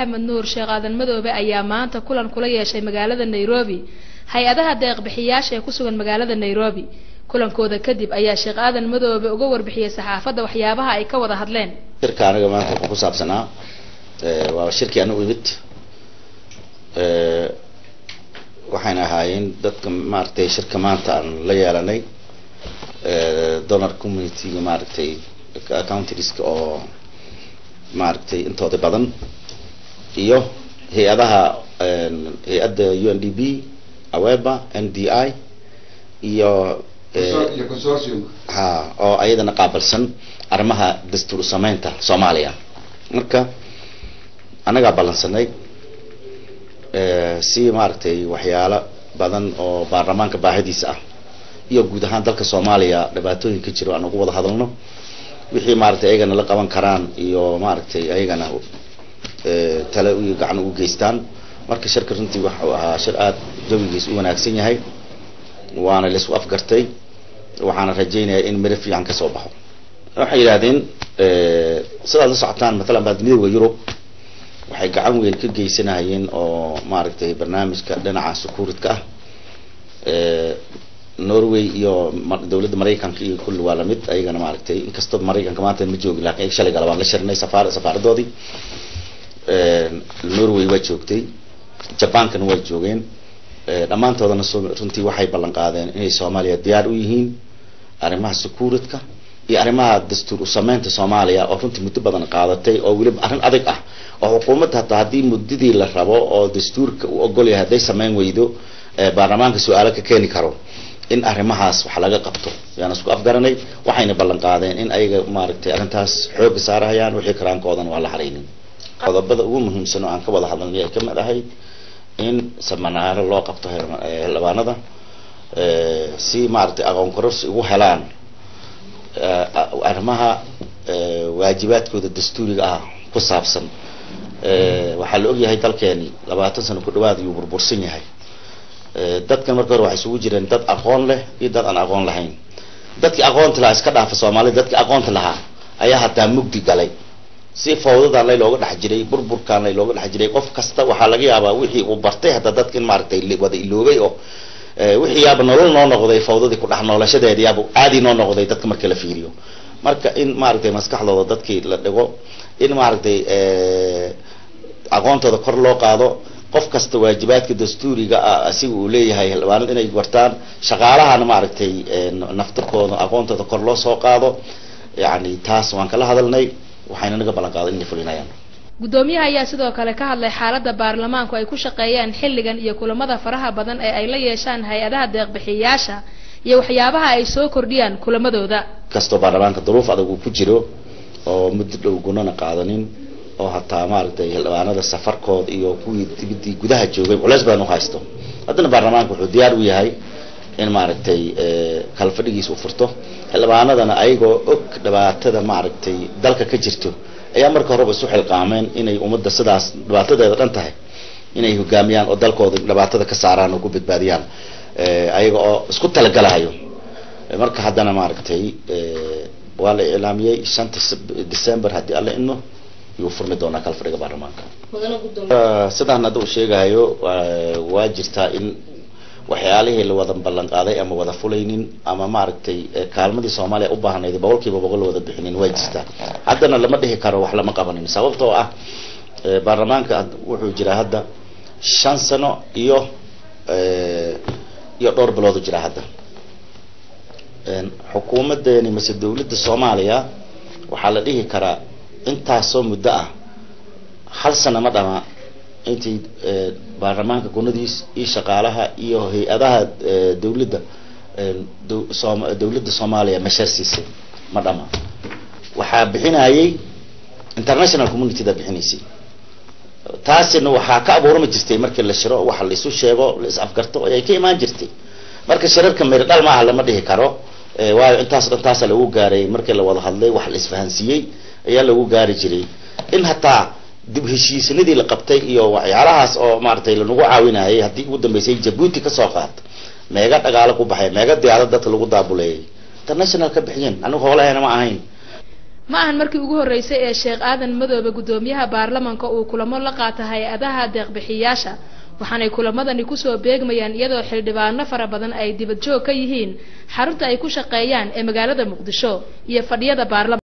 Axmed Nuur Sheekh Aadan Madoobe ayaa maanta kulan kula yeeshay magaalada Nairobi hay-adaha deeq-bixiyaasha ee ku sugan magaalada Nairobi. Kulankooda kadib ayaa Sheekh Aadan Madoobe uga warbixiyey saxaafadda waxyaabaha ay ka wada hadleen. Shirka aniga maanta wuxuu ku saabsanaa, waa shirkii anigu imid, waxayna ahaayeen dadka maaragtay shirka maanta aan la yeelanay donor community-ga, maaragtay countrieska oo maaragtay intooda badan, iyo hay-adaha, hay-adda UNDP, AWEBA, NDI iyo ha oo ayadana qaabilsan arrimaha dastuur sameynta Soomaaliya. Marka annagaa ballansanay si maaragtay waxyaalo badan oo baarlamaanka baahidiisa ah iyo guud ahaan dalka Soomaaliya dhibaatooyin ka jiro aan ugu wada hadalno, wixii maaragtay ayagana la qaban karaan iyo maaragtay ayagana tale iyo gacan ugu geystaan. Marka shirka runtii waxau ahaa shir aada jawigiis u wanaagsan yahay, waana la isku afgartay, waxaana rajaynayaa in miro fiican kasoo baxo. Waxay yidhahdeen sidaad la socotaan, mathalan baad Midowda Yurub waxay gacan weyn ka geysanayeen oo maaragtay barnaamijka dhinaca security-ka ah. Norway iyo dawladda Maraykanka iyo kulli waa lamid ayagana maaragtay, inkastoo Maraykanka maanta ma joogi, lakin shalay galabaan la shirnay safaaradoodii. Norway waa joogtay, Jabankana waa joogeen, dhammaantoodana runtii waxay ballan qaadeen inay Soomaaliya diyaar u yihiin arrimaha security-ka iyo arrimaha dastuur usameynta Soomaaliya oo runtii muddo badan qaadatay, oo weliba arrin adag ah oo xukuumadda hataa haddii muddadii la rabo oo dastuurka uu ogol yahay hadday sameyn weydo baarlamaanka su-aalo ka keeni karo, in arrimahaas wax laga qabto yaan isku afgaranay. Waxayna ballan qaadeen in ayaga maaragtay arrintaas xoogga saarahayaan, wixii karaankoodana waa la haraynin. Qodobada ugu muhiimsan oo aan ka wada hadalnay ay kamid ahayd in seminaaro loo qabto xildhibaanada si maaragtay aqoon kororsi ugu helaan arrimaha waajibaadkooda dastuuriga ah ku saabsan. Waxaa la ogyahay dalkeeni 20 sano ku dhawaad ayuu burbursan yahay. Dadkan marka hore waxay isugu jireen dad aqoon leh iyo dad aan aqoon lahayn. Dadkii aqoonta lahaa iska dhaafa Soomaalida, dadkii aqoonta lahaa ayaa hataa mugdi galay si fawdadan lay looga dhex jiray, burburkan lay looga dhex jiray. Qof kasta waxaa laga yaabaa wixii uu bartay hataa dadka in maaragtay wada iloobay oo wixii yaaba nolol noo noqday, fawdadii ku dhex noolashadeedi yaaba caadi noo noqday dadka marka la fiiriyo. Marka in maaragtay maskaxdooda dadkii la dhigo, in maaragtay aqoontooda kor loo qaado, qof kasta waajibaadka dastuuriga ah asiga uu leeyahay xildhibaanada inay bartaan, shaqaalahana maaragtay naftirkooda aqoontooda kor loo soo qaado, yani taas waan kala hadalnay, waxayna naga ballan qaaday inay fulinayaan. Guddoomiyaha ayaa sidoo kale ka hadlay xaaladda baarlamaanku ay ku shaqeeyaan xilligan iyo kulamada faraha badan ee ay la yeeshaan hay-adaha deeq-bixiyayaasha iyo waxyaabaha ay soo kordhiyaan kulamadooda. Kastoo baarlamaanka duruuf adag uu ku jiro oo muddo dhow gunana qaadanin, oo hataa maaragtay xildhibaanada safarkood iyo kuwii dibadii gudaha joogay culeys badan u haysto, haddana baarlamaanka wuxuu diyaar u yahay in maaragtay kala fadhigiisa uu furto. Xildhibaanadana ayagoo og dhibaatada maaragtay dalka ka jirto ayaa marka horeba isu xilqaameen inay ummadda sidaas dhibaatadeeda dhan tahay inay hogaamiyaan oo dalkooda dhibaatada ka saaraan oo ku badbaadiyaan, ayaga oo isku talagalahayo. Marka haddana maaragtay waa la iclaamiyey 5-ta December haddii Alla idmo yuu furmi doonaa kala fadhiga baarlamaanka. Sidaan hadda uu sheegahayo, waa jirtaa in waxyaalihii la wada ballan qaaday ama wada fulaynin ama maaragtay kaalmadii Soomaaliya u baahnayd 100% la wada bixinin, waa jirtaa. Haddana lama dhihi karo wax lama qabanin, sababtoo ah baarlamaanka wuxuu jiraa hadda 5 sano iyo dhowr bilood u jiraa hadda. Xukuumadeeni mase dawladda Soomaaliya waxaa la dhihi karaa intaasoo muddo ah hal sano ma dhama intii baarlamaanka gunadiis iyo shaqaalaha iyo hay-adaha dawladda dawladda Soomaaliya mashaar siisay ma dhama. Waxaa bixinayay international community-da bixinaysay, taasina waxaa ka abuurmi jirtay markii la shiro, waxa la isu sheego, la is afgarto ayay ka imaan jirtay. Marka shirarka miro dhal maaha lama dhihi karo, waayo intaas dhan taasa lagu gaaray markii la wada hadlay, wax la isfahansiiyey ayaa lagu gaari jiray. In hataa dib heshiisanadii la qabtay iyo waxyaalahaas oo maaragtay lanagu caawinayay haddii ugu dambeysay Jabuuti kasoo qaato, meega dhagaalo ku baxay, meega diyaarad dadka lagu daabuleeyay, international ka bixiyeen, anigu howlahayna ma ahayn. Ma ahan markii ugu horreysay ee Sheekh Aadan Madoobe, guddoomiyaha baarlamanka, uu kulamo la qaata hay-adaha deeqbixiyaasha, waxaanay kulamadani kusoo beegmayaan iyadoo xildhibaano fara badan ay dibad joog ka yihiin xarunta ay ku shaqeeyaan ee magaalada Muqdisho iyo fadhiyada baarlamanka.